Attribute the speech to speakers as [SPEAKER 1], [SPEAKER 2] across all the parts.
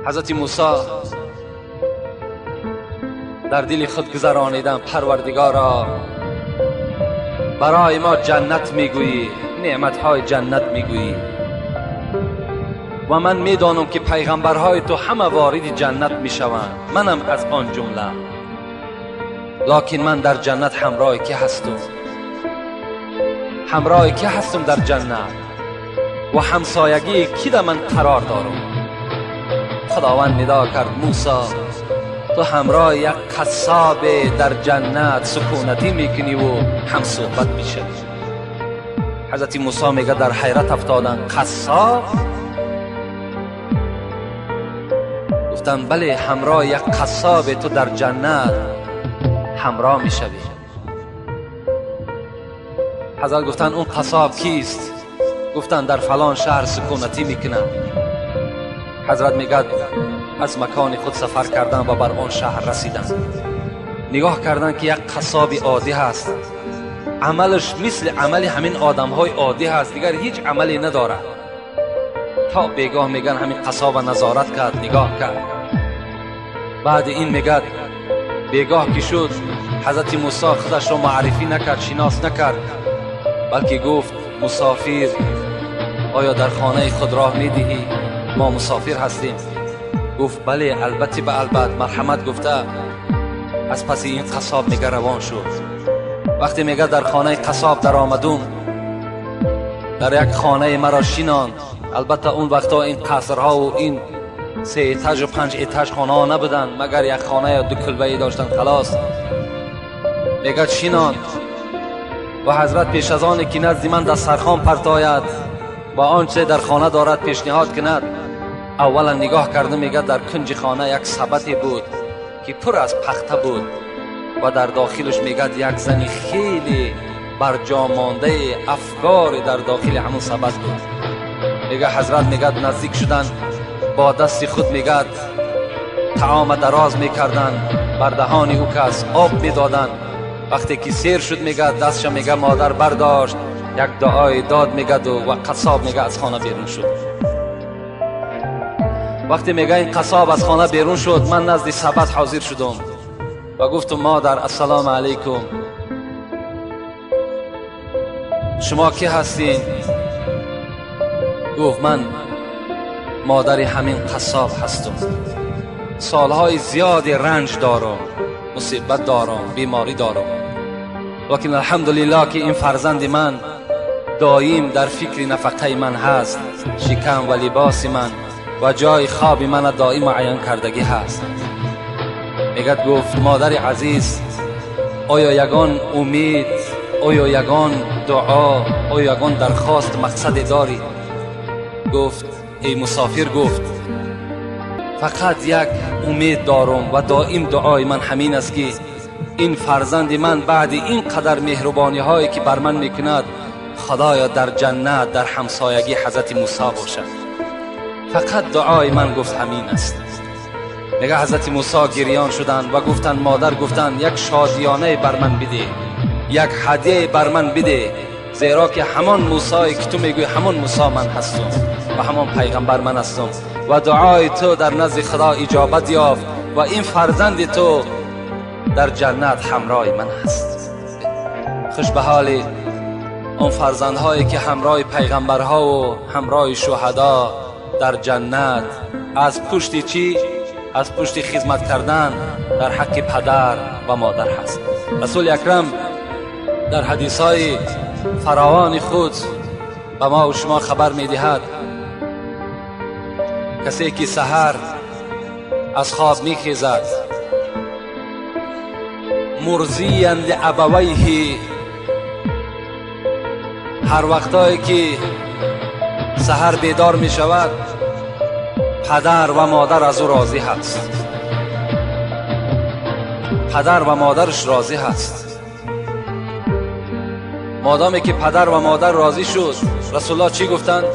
[SPEAKER 1] Ҳазрати Мусо дар дили худ гузаронидан: Парвардигоро, барои мо ҷаннат мегӯӣ, неъматҳои ҷаннат мегӯӣ ва ман медонам ки пайғамбарҳои ту ҳама вориди ҷаннат мешаванд, манам аз он ҷумла, лекин ман дар ҷаннат ҳамроҳи ки ҳастам? Ҳамроҳи ки ҳастам дар ҷаннат ва ҳамсоягии ки да ман қарор дорам? Худованд нидо кард: Мусо, ту ҳамроҳи як қассоб дар ҷаннат сукунатӣ мекунӣ ва ҳамсуҳбат мешавӣ. Ҳазрати Мусо мега дар ҳайрат афтоданд: қассоб? Гуфтанд: бале, ҳамроҳи як қассоб ту дар ҷаннат ҳамроҳ мешавӣ. Ҳазрат гуфтанд: он қассоб кист? Гуфтанд: дар фалон шаҳр сукунатӣ мекунад. Ҳазрат мегӯяд аз макони худ сафар кардан ва бар он шаҳр расиданд. Нигоҳ карданд ки як қассоби оддӣ ҳаст, амалаш мисли амали ҳамин одамҳои оддӣ ҳаст, дигар ҳеҷ амале надорад. То бегоҳ мегӯянд ҳамин қассоба назорат кард, нигоҳ кард. Баъди ин мегӯяд бегоҳ ки шуд, ҳазрати Мусо худашро муаррифӣ накард, шинос накард, балки гуфт: мусофир, оё дар хонаи худ роҳ медиҳӣ? Мо мусофир ҳастем. Гуфт: бале, албатта, ба албат, марҳамат гуфта аз паси ин қассоб мега равон шуд. Вақте мега дар хонаи қассоб даромадум, дар як хонаи маро шинонд. Албатта он вақтҳо ин қасрҳову ин се этажу панҷ этаж хонаҳо набуданд, магар як хона ё ду кулбае доштанд, халос. Мегӯяд шинонд ва ҳазрат пеш аз оне ки назди ман дастархон партояд ва он чизе дар хона дорад пешниҳод кунад, аввалан нигоҳ карда мегӯяд дар кунҷи хона як сабате буд ки пур аз пахта буд ва дар дохилаш мегӯяд як зани хеле барҷомондаи афкоре дар дохили ҳамон сабат буд. Мегӯяд ҳазрат мегӯяд наздик шуданд, бо дасти худ мегӯяд таома дароз мекарданд, бар даҳони ӯ кас об медоданд. Вақте ки сер шуд, мегӯяд дастша мега модар бардошт, як дуои дод мегӯяду ва қассоб мега аз хона берун шуд. Вақте мега ин қассоб аз хона берун шуд, ман назди сабат ҳозир шудум ва гуфтум: модар, ассалому алайкум, шумо кӣ ҳастин? Гуфт: ман модари ҳамин қассоб ҳастум, солҳои зиёди ранҷ дорам, мусибат дорам, беморӣ дорам, лекин алҳамдулиллоҳ ки ин фарзанди ман доим дар фикри нафақаи ман ҳаст, шикам ва либоси ман ва ҷои хоби мана доим муайян кардагӣ ҳаст. Мегӯяд гуфт: модари азиз, оё ягон умед, оё ягон дуо, оё ягон дархост, мақсаде дорӣ? Гуфт: эй мусофир, гуфт, фақат як умед дорам ва доим дуои ман ҳамин аст ки ин фарзанди ман баъди ин қадар меҳрубониҳое ки бар ман мекунад, худоё дар ҷаннат дар ҳамсоягии ҳазрати Мусо бошад. Фақат дуои ман, гуфт, ҳамин аст. Мега ҳазрати Мусо гирён шуданд ва гуфтанд: модар, гуфтанд, як шодиёнае бар ман бидеҳ, як ҳадияе бар ман бидеҳ, зеро ки ҳамон Мусое ки ту мегӯӣ ҳамон Мусо ман ҳастам ва ҳамон пайғамбар ман ҳастам ва дуои ту дар назди Худо иҷобат ёфт ва ин фарзанди ту дар ҷаннат ҳамроҳи ман аст. Хуш ба ҳоли он фарзандҳое ки ҳамроҳи пайғамбарҳову ҳамроҳи шуҳадо дар ҷаннат аз пушти чӣ? Аз пушти хизмат кардан дар ҳаққи падар ва модар ҳаст. Расули акрам дар ҳадисҳои фаровони худ ба мо ва шумо хабар медиҳад: касе ки саҳар аз хоб мехезад, мурзиян лиабавайҳи, ҳар вақтое ки саҳар бедор мешавад, падар ва модар аз ӯ розӣ ҳаст, падар ва модараш розӣ ҳаст. Модоме ки падар ва модар розӣ шуд, расулуллоҳ чӣ гуфтанд?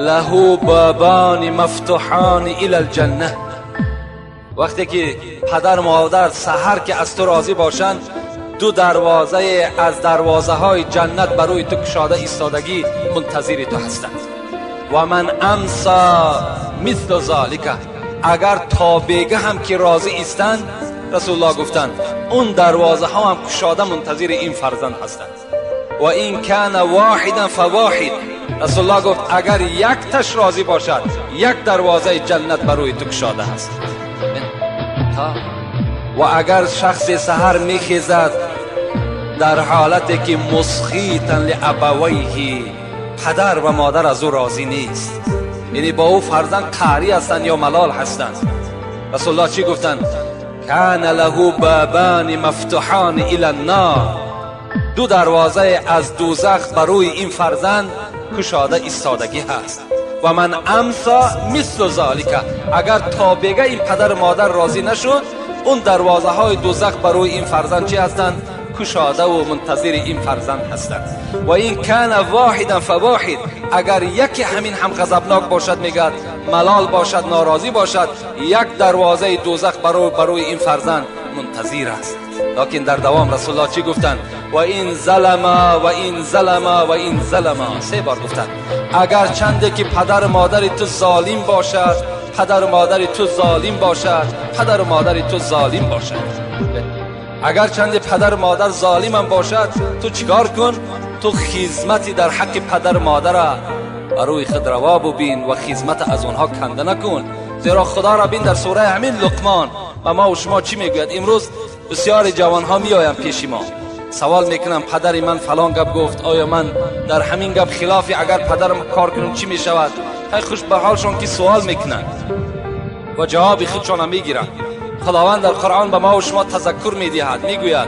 [SPEAKER 1] Лаҳу бобони мафтуҳони ила лҷанна. Вақте ки падар модар саҳар ки аз ту розӣ бошанд, ду дарвозае аз дарвозаҳои ҷаннат ба рӯи ту кушода истодагӣ мунтазири ту ҳастанд. و من امسا مثل ذالک، اگر تا بیگه هم که راضی ایستند، رسول الله گفتند اون دروازه ها هم کشاده منتظر این فرزند هستند. و این کان واحدا فواحد، رسول الله گفت اگر یک تش راضی باشد یک دروازه جنت بر روی تو کشاده است. و اگر شخص سحر میخیزد در حالتی که مسخیتا لابویه، پدر و مادر از او راضی نیست، یعنی با او فرزند قهری هستند یا ملال هستند، رسول الله چی گفتند؟ کان له بابان مفتوحان الی النار، دو دروازه از دوزخ بر روی این فرزند کشاده ایستادگی هست. و من امسا مثل ذالک، اگر تا بگه این پدر مادر راضی نشد، اون دروازه های دوزخ بر روی این فرزند چی هستند؟ کشاده و منتظر این فرزند هستند. و این کان واحدا فواحد، اگر یکی همین هم غضبناک باشد، میگد ملال باشد، ناراضی باشد، یک دروازه دوزخ بر روی این فرزند منتظر است. لکن در دوام رسول الله چی گفتند؟ و این ظلما و این ظلما و این ظلما، سه بار گفتند. اگر چنده که پدر مادر تو ظالم باشد، پدر مادر تو ظالم باشد، پدر مادر تو ظالم باشد، اگر چند پدر مادر ظالم هم باشد، تو چیکار کن؟ تو خدمتی در حق پدر مادر بر روی خود روا ببین و خدمت از آنها کنده نکن. زیرا خدا را بین در سوره همین لقمان و ما و شما چی میگوید؟ امروز بسیار جوان ها میآیند پیش ما، سوال میکنم پدر من فلان گپ گفت، آیا من در همین گپ خلافی اگر پدرم کار کنم چی میشود؟ خیلی خوش به حالشون که سوال میکنن و جواب خودشان میگیرن. خداوند در قرآن به ما و شما تذکر میدهد، میگوید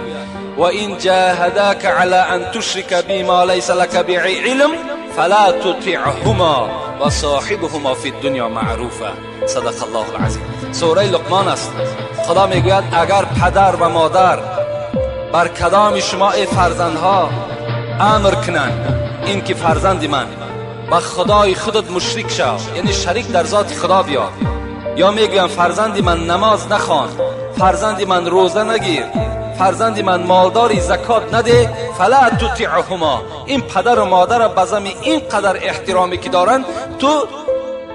[SPEAKER 1] و این جاهداک علی ان تشرک بی ما لیس لک به علم فلا تطعهما و صاحبهما فی الدنیا معروفا. صدق الله العظیم. سوره لقمان است. خدا میگوید اگر پدر و مادر بر کدام شما ای فرزندها امر کنند این که فرزند من با خدای خودت مشرک شو، یعنی شریک در ذات خدا بیار، یا میگویم فرزند من نماز نخوان، فرزند من روزه نگیر، فرزند من مالداری زکات نده، فلا تطعهما، این پدر و مادر به زمی این قدر احترامی که دارند تو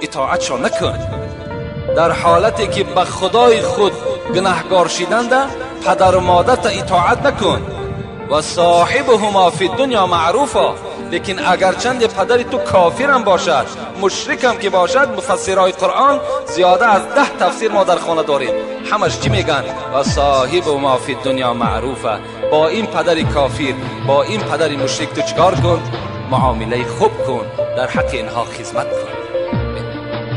[SPEAKER 1] اطاعتشان نکن. در حالتی که به خدای خود گناهگار شیدند پدر و مادر تا اطاعت نکن. و صاحبهما فی الدنیا معروفا، لیکن اگر چند پدر تو کافرم باشد، مشرکم که باشد، مفسرهای قرآن زیاده از 10 تفسیر ما در خانه داریم، همش چی میگن؟ و صاحبهما فی الدنیا معروفه. با این پدر کافر، با این پدر مشرک تو چکار کن؟ معامله خوب کن، در حق اینها خدمت کن.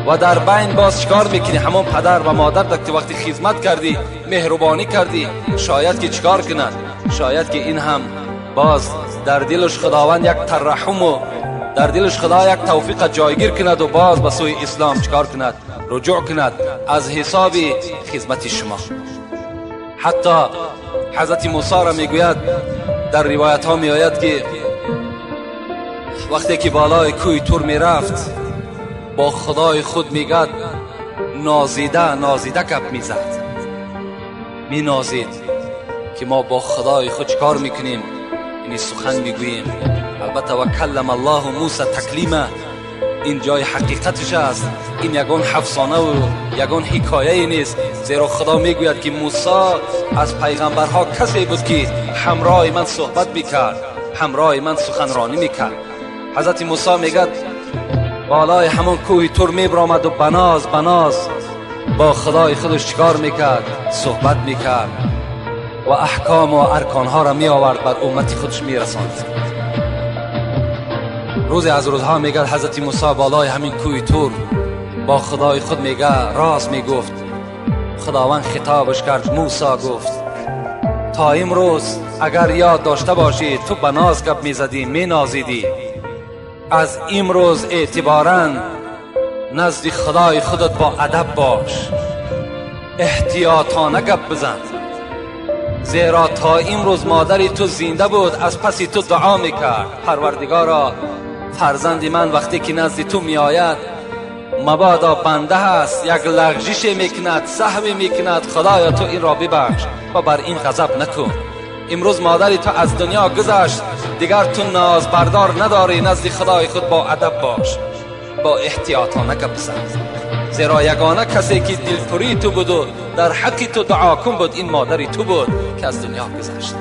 [SPEAKER 1] و در بین باز چکار میکنی؟ همون پدر و مادر که وقتی خدمت کردی، مهربانی کردی، شاید که چکار کند؟ شاید که این هم باز در دلش خداوند یک ترحم و در دلش خدا یک توفیق جایگیر کند و باز به سوی اسلام چکار کند؟ رجوع کند از حساب خدمت شما. حتی حضرت موسی را میگوید، در روایت ها میآید که وقتی که بالای کوی تور میرفت با خدای خود میگد نازیده نازیده گپ میزد، می نازید که ما با خدای خود چکار میکنیم، یعنی سخن میگوییم. البته و کلم الله موسی تکلیما، این جای حقیقتش است، این یگان افسانه و یگان حکایه نیست. زیرا خدا میگوید که موسی از پیغمبرها کسی بود که همراه من صحبت میکرد، همراه من سخنرانی میکرد. حضرت موسی میگد بالای همون کوه تور میبرآمد و بناز بناز با خدای خودش چکار میکرد؟ صحبت میکرد و احکام و ارکانها را می آورد بر امت خودش میرساند. روزی از روزها میگه حضرت موسی بالای همین کوه تور با خدای خود میگه راز میگفت. خداوند خطابش کرد، موسی، گفت تا امروز اگر یاد داشته باشی تو به ناز گپ میزدی، مینازیدی، از امروز اعتبارا نزد خدای خودت با ادب باش، احتیاطانه گپ بزن، زیرا تا امروز مادری تو زنده بود از پسی تو دعا میکرد پروردگارا فرزند من وقتی که نزد تو میآید مبادا بنده هست یک لغزش میکند، سهوی میکند، خدایا تو این را ببخش و بر این غضب نکن. امروز مادری تو از دنیا گذشت، دیگر تو ناز بردار نداری، نزد خدای خود با ادب باش. Бо эҳтиётона гап бизан, зеро ягона касе ки дилпурии ту буду дар ҳаққи ту дуокун буд, ин модари ту буд, ки аз дунё гузашт.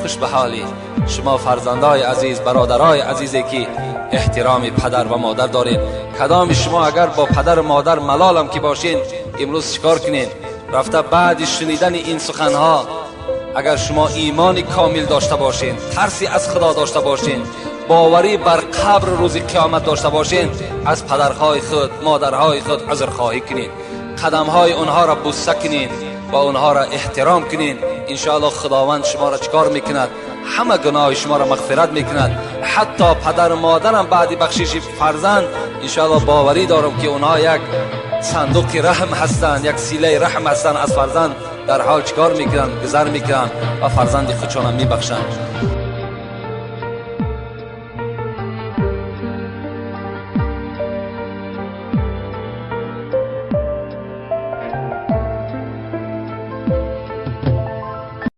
[SPEAKER 1] Хуш ба ҳоли шумо, фарзандои азиз, бародарои азизе, ки эҳтироми падар ва модар доред. Кадоми шумо агар бо падару модар малолам ки бошед, имрӯз чикор кунед? Рафта баъди шунидани ин суханҳо, агар шумо имони комил дошта бошед, тарси аз Худо дошта бошед, боварӣ бар қабр, рӯзи қиёмат дошта бошед, аз падарҳои худ, модарҳои худ узрхоҳӣ кунед, қадамҳои онҳоро бӯса кунед ва онҳоро эҳтиром кунед. Иншоаллоҳ, Худованд шуморо чикор мекунад? Ҳама гуноҳи шуморо мағфират мекунад. Ҳатто падару модарам баъди бахшиши фарзанд, иншоаллоҳ, боварӣ дорам, ки онҳо як сандуқи раҳм ҳастанд, як силаи раҳм ҳастанд. Аз фарзанд дар ҳол чикор мекунанд? Гузар мекунанд ва фарзанди худшонам мебахшанд.